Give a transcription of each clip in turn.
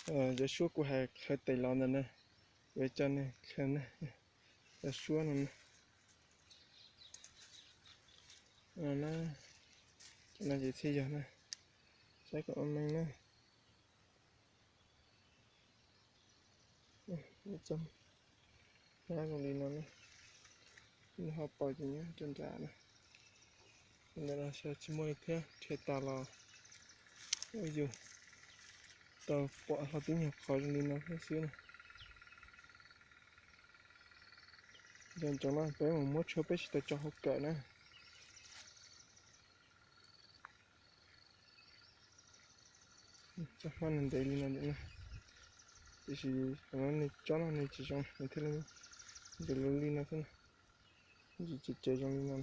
Cov suab kuv hais qhawv tes los ntawm no, yuav coj nej qhawv na, cov suab no na. No na, cov no ces thiaj yog na, saib kom meej na. Hnab zoo li no na, nws ho pom ces nyob rau nram na. Ntawm no xyov tsis muaj li thiab, rhiav tas los ua yus tau pom hlo tib nyuag qhov zoo li no thiab xwb na. Nco ntsoov no peb mus muab tshuaj peb tsis tau tso hauv kawm na. Tsob hmab no ntev li no lawm na, tiam sis qhov no nws tsob no nws tsis zoo nws thiaj li ntev li no xwb na. Tsis tsev zoo li no.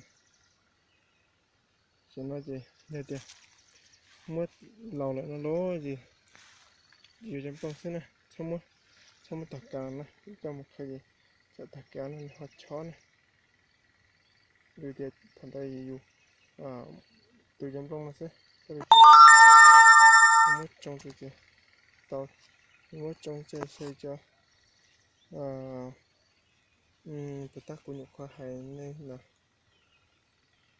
Xyov no ces yog tias muab laus lawm no los ces yuav cov nplooj xwb na, txhob muab tog kav no na, coj mus qhawv ces tsam tog kav no nws ho chob na. Yus tias thaum ntawd yus tu cov nplooj no xwb, muab tsoo ces tau, muab tsoo ces xyov cov puas tab kuv nyuam qhuav hais nej los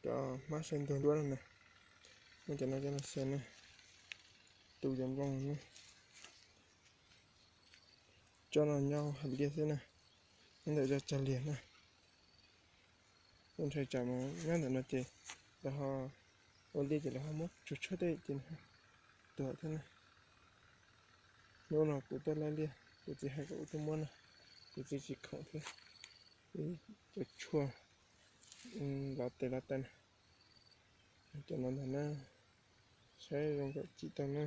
cov hmab saib ntuag duab no na, muab cov no coj los xyaw na, tu cov nplooj na. Tsob no nyob hauv liaj xwb na, nyob ntawm zos tsag liag na. Ntshai tsam mas nyob ntawm no ces lawv ho ua liaj ces lawv ho muab tsuag tshuaj tej ces nws tuag thiab na. Hnub no kuv tuaj laij liaj, kuv txiv hais kom kuv tuaj muab na, kuv txiv tsis khoom thiab. Cov tshuaj lov tes lov taw na, cov no ntag na, saib zoo kom cim tau na.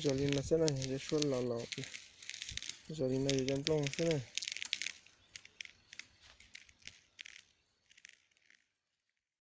Zoo li no xwb na, yog cov suab laus laus, zoo li no yog cov nplooj xwb na.